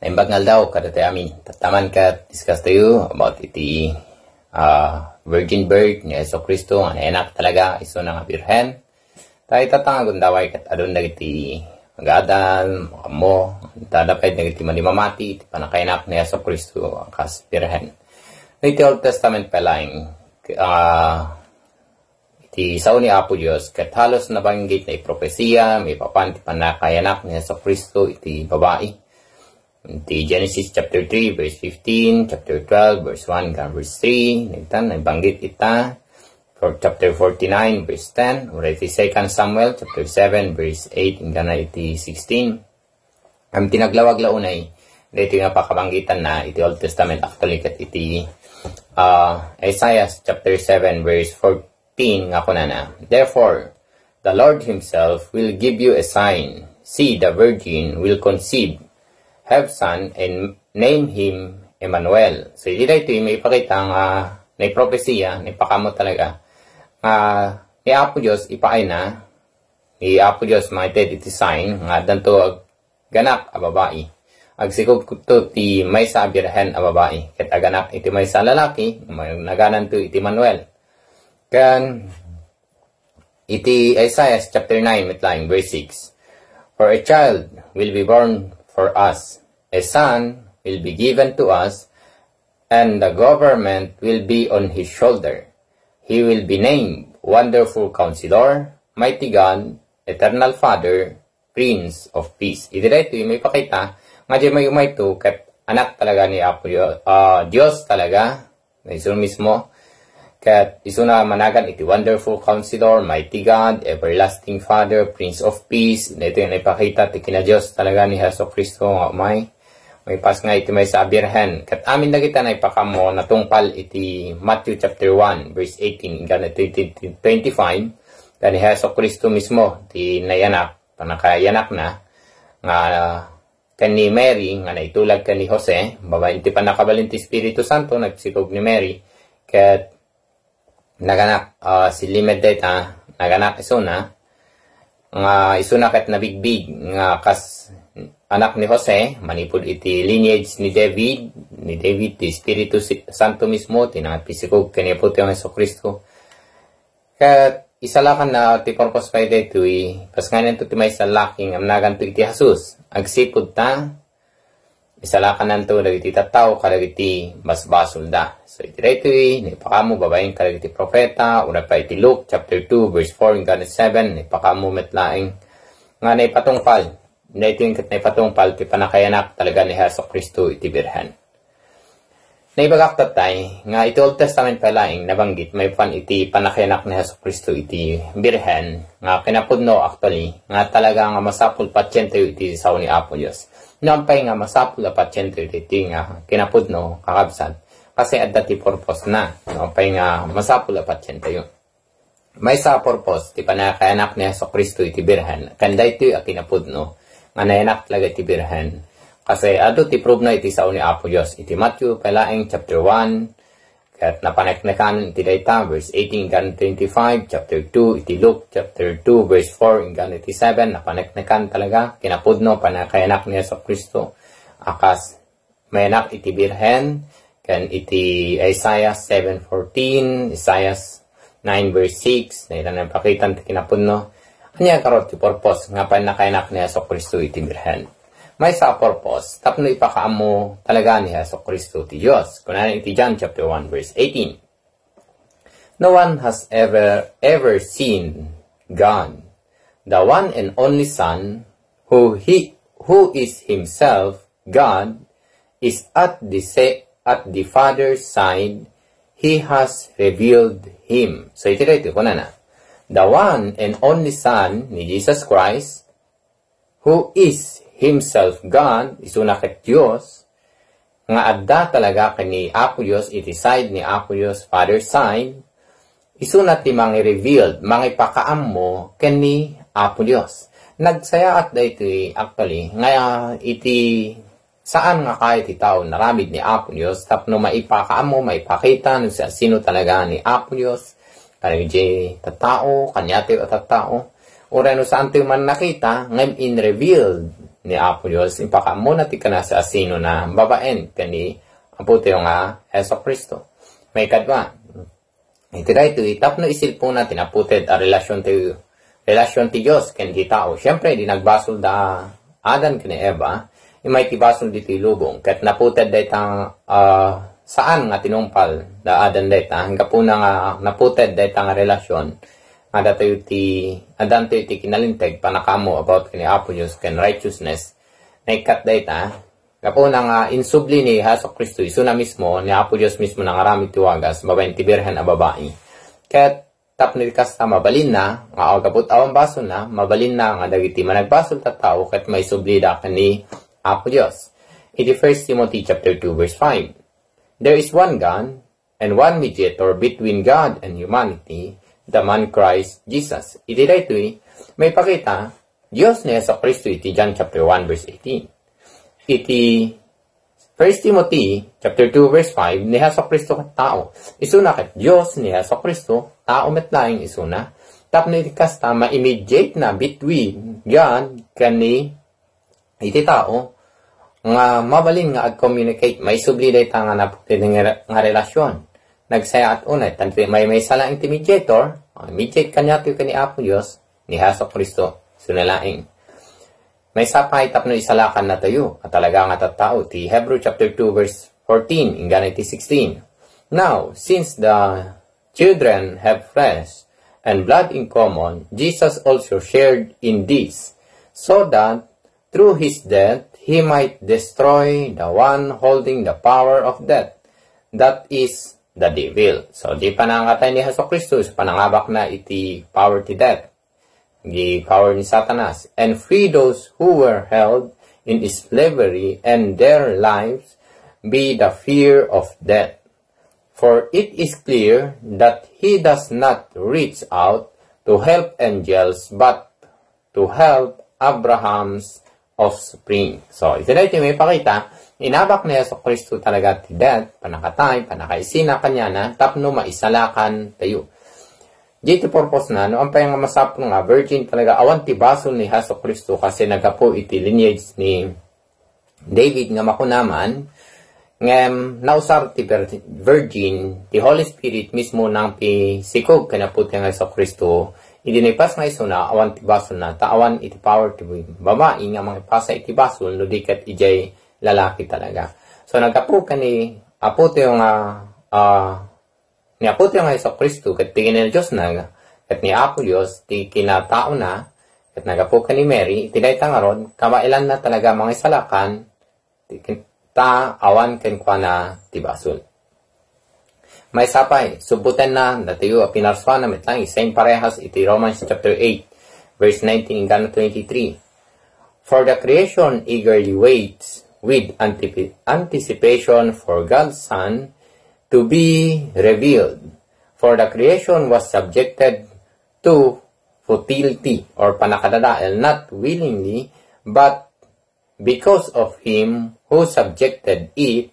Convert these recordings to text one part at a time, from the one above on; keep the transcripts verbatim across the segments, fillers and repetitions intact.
Imbag nga aldaw kadatayo amin. Tattaman ket discuss tayo about iti, ah, virgin birth ni Jesu Cristo nga nayanak talaga isuna nga birhen. Tayo tatta nga gundaway ket adun dagiti agadal, makammo, tada pay dagiti manimamati iti panakayanak ni Jesu Cristo a kas birhen. Iti Old Testament pay laeng, ah, iti sao ni Apo Dios, ket halos nabanggit na ipropesiya maipapan ti pannakayanak ni Jesu Cristo iti babai. Iti Genesis chapter three, verse fifteen, chapter twelve, verse one, hanggang verse three, naitan, naibanggit ita. For chapter forty-nine, verse ten, or iti Second Samuel, chapter seven, verse eight, hanggang na iti sixteen. Am tinaglawag la unay, dito nga pakabanggitan na iti Old Testament, actually, ket iti, ah, Isaiah chapter seven, verse fourteen, nga kunana, "Therefore, the Lord himself will give you a sign. See, the virgin will conceive, have son, and name him Emmanuel." So, iti daytoy maipakita nga naipropesiya, naipakaammo talaga, nga ni Apo Dios, ipaayna, ni Apo Dios, maited iti sign, nga addanto ag-, ganak a babai. Agsikogto ti maysa a birhen a babai, ket aganak iti maysa a lalaki, nagananto iti Emmanuel. Ken iti Isaiah chapter nine, met laeng, verse six, "For a child will be born for us, a son will be given to us, and the government will be on his shoulder. He will be named Wonderful Counselor, Mighty God, Eternal Father, Prince of Peace." Iti daytoy maipakita nga diay maymayto ket anak talaga ni Apo Dio-, ah, Dios talaga, na isu mismo. Ket isuna managan iti Wonderful Counselor, Mighty God, Everlasting Father, Prince of Peace. Daytoy naipakita ti kina Dios talaga ni Jesu Cristo nga umay. Maipapan nga iti maysa a birhen. Ket amin dagita naipakaammo natungpal iti Matthew chapter one, verse eighteen, hanggang twenty, twenty-five. Ken ni Jesu Cristo mismo ti nayanak, panakayanakna, nga ken ni Mary, nga naitulag ken ni Jose, babaen ti pannakabalin ti Espiritu Santo, nagsikog ni Mary, ket naganak, ah, silimed dayta, naganak isuna, nga isuna ket nabigbig, nga kas anak ni Jose, manipud iti lineage ni David, ni David, ti Espiritu Si-, Santo mismo, ti nangapisikog ken ni Apo ti Jesu Cristo. Ket isalakanna ti purpose pay daytoy, kas ngayanto ti maysa a laki nga naganto iti Jesus. Agsipud ta, isalakannanto dagiti tattao kadagiti basbasolda. So, iti daytoy, naipakaammo babaen kadagiti profeta, uray pay iti Luke chapter two, verse four hanggang seven, naipakaammo met laeng nga naipatungpal. Daytoy ket naipatungpal ti panakayanak talaga ni Jesu Cristo iti Birhen. Naibagak tattay nga iti Old Testament pay laeng nabanggit maipapan iti panakayanak ni Jesu Cristo iti Birhen nga kinapudno, actually, nga talaga nga masapul patientayo iti sao ni Apo Dios. No apay nga masapul a patientayo iti nga kinapudno, kakabsat, kasi adda ti purpose na. No apay nga masapul a patientayo. Maysa a purpose ti panakayanak ni Jesu-Cristo iti Birhen, ken daytoy a kinapudno nga nayanak talaga iti Birhen. Kasi adu ti prubna iti sao ni Apo Dios. Iti Matthew pay laeng chapter one, ket napaneknekan iti dayta, verse eighteen hanggang twenty-five, chapter two, iti Luke chapter two, verse four hanggang iti seven, napaneknekan talaga, kinapudno, panakayanak ni Jesu-Cristo, a kas mayanak iti Birhen, ken iti Isaiah seven fourteen, Isaiah nine verse six, na ila napakitan ti kinapudno. Ania garud ti purpose nga pannakayanak ni Jesu-Cristo iti Birhen? Maysa a purpose, tapno ipakaammo talaga ni Jesu-Cristo ti Dios. Kunana iti John chapter one verse eighteen, "No one has ever, ever seen God, the one and only Son, who he, who is himself God, is at the sa-, at the Father's side. He has revealed him." So, iti daytoy kunana, the one and only Son ni Jesus Christ, who is himself God, isuna ket Dios, nga adda talaga ken ni Apo Dios iti side ni Apo Dios, Father side, isuna ti mangi-revealed, mangipakaammo ken ni Apo Dios. Nagsayaat daytoy, actually, nga iti saan nga kaya ti tao naramid ni Apo Dios tapno maipakaammo, maipakita no siasino talaga ni Apo Dios, kadagiti tattao, kaniatayo a tattao. Uray no saantayo man nakita, ngem in revealed ni Apo Dios, impakaammona ti kinasaasinona babaen ken ni Apotayo nga Jesu-Cristo. Maikadua, iti daytoy, tapno isilpona ti naputed a relasion ti, relasion ti Dios ken ti tao. Siempre, idi nagbasol da Adan ken ni Eva, immay ti basol ditoy lubong. Ket naputed dayta, ah, saan nga tinungpal da Adan dayta. Gapuna nga naputed dayta nga relasion nga datayo ti, addantayo ti kinalinteg, pannakaammo about ken ni Apo Dios ken righteousness. Naikkat dayta, gapuna nga insubli ni Jesu-Cristo, isuna mismo, ni Apo Dios mismo nangaramid ti wagas, babaen ti Birhen a babai. Ket tapno iti kasta, mabalinna nga aggapu ta awan basolna, mabalinna nga dagiti managbasol a tattao ket maisublida ken ni Apo Dios. Iti First Timothy chapter two, verse five, "There is one God and one mediator between God and humanity, the man Christ Jesus." Iti daytoy, maipakita, Dios ni Jesu-Cristo iti John chapter one, verse eighteen. Iti First Timothy chapter two, verse five, ni Jesu-Cristo ket tao. Isuna ket Dios, ni Jesu-Cristo, tao met laeng isuna. Tapno iti kasta, ma-mediate na between God ken ni iti tao nga mabalin nga ag-communicate, maisubli dayta nga naputed nga, nga relasion. Nagsayaat unay, tan ti may, maysa laeng ti mediator, ah, mediate kaniato ken ni Apo Dios, ni Jesu-Cristo, isuna laeng. Maysa pay tapno isalakannatayo a talaga nga tattao, ti Hebrew chapter two, verse fourteen, inggana iti sixteen. "Now, since the children have flesh and blood in common, Jesus also shared in this, so that through his death, he might destroy the one holding the power of death, that is, the devil." So, di panangatay ni Jesu-Cristo, so panangabakna iti power ti death, di power ni Satanas, "and free those who were held in slavery and their lives be the fear of death. For it is clear that he does not reach out to help angels, but to help Abraham's offspring." So, iti daytoy maipakita, inabak ni Jesu-Cristo talaga ti death, panakatay, panakaisina kaniana, tapno maisalakantayo. Daytoy purpose na, no, ampay nga masapul nga virgin talaga, awan ti basol ni Jesu-Cristo kasi naggapu iti lineage ni David nga makunaman, ngem nausar ti vir-, virgin, ti Holy Spirit mismo nangpisikog ken Apo ti nga Jesu-Cristo, idi naipas nga isuna, awan ti basolna, ta awan iti power ti babai nga mangipasa iti basol, no di ket idiay lalaki talaga. So, naggapu ken ni Apo ti nga, ah, ni Apo ti nga Jesu-Cristo, ket ti kinadiosna, ket ni Apo Dios, ti kinataona, ket naggapu ken ni Mary, iti dayta ngarud, kabaelanna talaga mangisalakan, ti kin-, ta awan kenkuana ti basol. Maysa pay, subbotenna, datayo a pinarsuana met laeng, same parehas iti Romans chapter eight, verse nineteen inggana twenty-three. "For the creation eagerly waits with antipi-, anticipation for God's Son to be revealed. For the creation was subjected to futility," or panakadadael, not willingly, but because of him who subjected it,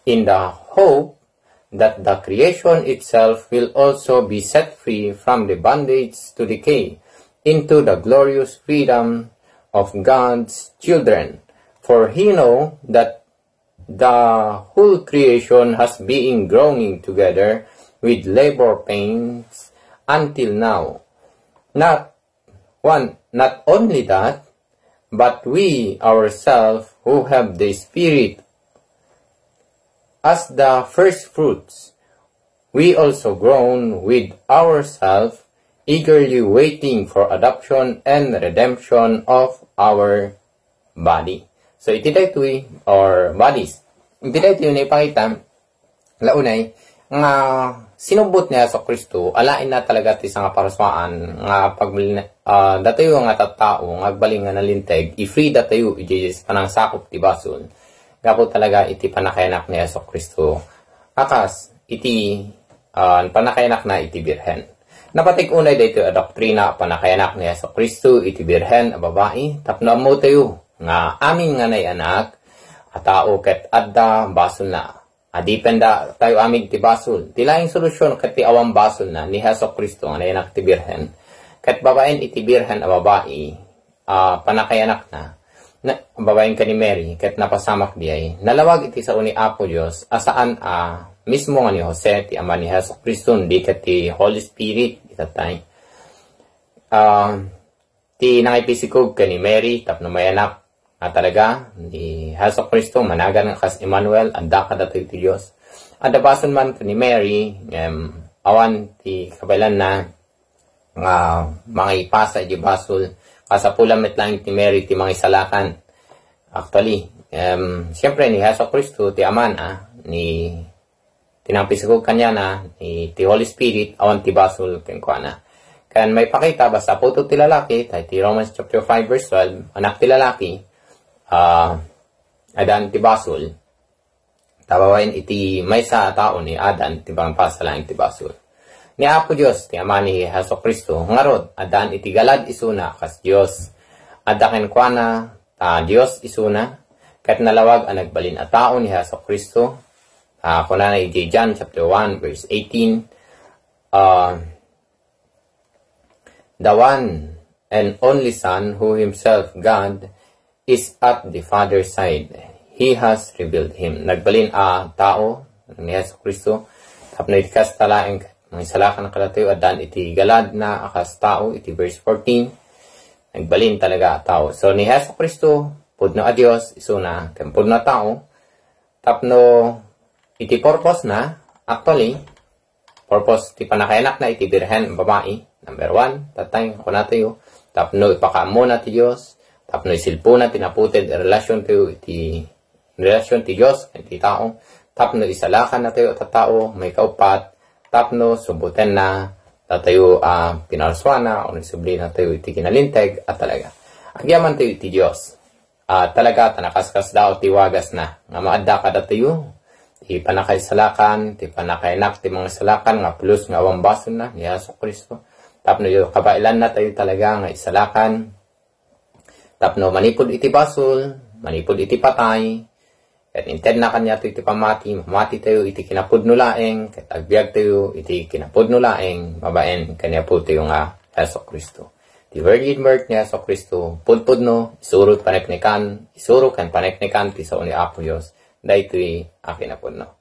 in the hope that the creation itself will also be set free from the bondage to decay into the glorious freedom of God's children. For he know that the whole creation has been groaning together with labor pains until now. Not one, not only that, but we ourselves who have the Spirit as the first fruits, we also groan with ourselves, eagerly waiting for adoption and redemption of our body. So, iti daytoy, or bodies. Iti daytoy naipakita, launay, nga sinubbot ni Jesu-Cristo, alaenna talaga ti sangaparsuaan nga pagbalin-, ah, datayo nga tattao nga agbalin nga nalinteg, i-free datayo iti panangsakup ti basol. Gapu talaga iti panakayanak ni Jesu-Cristo. Akas, iti, ah, panakayanakna iti Birhen. Napatik unay daytoy a doktrina a panakayanak ni Jesu-Cristo iti Birhen a babai, tapno ammotayo nga amin nga nay-anak a tao ket adda basolna. Adipenda tayo amin ti basol. Ti laeng solusyon ket ti awan basolna ni Jesu-Cristo nga nayanak ti Birhen. Ket babaen iti Birhen a babai, a panakayanakna, Na, babaen ken ni Mary, ket napasamak diay. Nalawag iti sao ni Apo Dios, a saan a mismo nga ni Jose, ti ama ni Jesu-Cristo, di ket ti Holy Spirit, itatay. Ah, ti nangipisikog ken ni Mary, tapno mayanak, nga talaga, ni Jesu-Cristo, managan nga kas Emmanuel, adda kadatayo ti Dios. Adda basol man ken ni Mary, ngem awan ti kabaelanna, nga mangipasa iti basol. Kasapulan met laeng ti Mary ti mangisalakan. Actually, em, siyempre, ni Jesu-Cristo, ti amana, ni, ti nangipisikog kaniana, ni, ti Holy Spirit, awan ti basol kenkuana. Ken maipakita, basta putod ti lalaki, tay ti Romans chapter five, verse twelve, anak ti lalaki, ah, adan ti basol. Ta babaen iti maysa a tao ni Adan ti mangipasa laeng ti basol. Ni Apo Dios, ti Ama ni Jesu-Cristo, ngarud, addaan iti galad isuna kas Dios. Adda kenkuana, ta Dios isuna, ket nalawag a nagbalin a tao ni Jesu-Cristo. Ah, kunana iti John chapter one, verse eighteen, ah, "The one and only Son, who himself God, is at the Father's side. He has revealed him." Nagbalin a tao ni Jesu-Cristo. Tapno iti kasta laeng, mangisalakan kadatayo, addaan iti galadna a kas tao, iti verse fourteen. Nagbalin talaga a tao. So, ni Jesu-Cristo, pudno a Dios, isuna, ken pudno a tao. Tapno iti purpose na, actually, purpose ti pannakayanakna iti birhen a babai, number one, tatay, kunatayo, tapno ipakaammona ti Dios, tapno isilpona ti naputed a relationtayo iti, relasion ti Dios ken ti tao, tapno isalakannatayo a tattao, maikaupat, tapno subbutenna datayo a pinarsuana, o isublinatayo iti kinalinteg a talaga. Agyamantayo iti Dios. Ah, talaga, ta nakaskasdaaw ti wagasna, nga maadda kadatayo, ti pannakaisalakan, ti pannakayanak, ti mangisalakan, nga pulos nga awan basolna, ni Jesu-Cristo. Tapno kabaelannatayo talaga nga isalakan, tapno manipud iti basol, manipud iti patay, ket intedna kaniato iti pammati, mamatitayo iti kinapudno laeng, ket agbiagtayo iti kinapudno laeng, babaen ken ni Apotayo nga Jesu-Cristo. Ti virgin birth ni Jesu-Cristo, pudpudno, isuro ti paneknekan, isuro ken paneknekan ti sao ni Apo Dios, daytoy a kinapudno.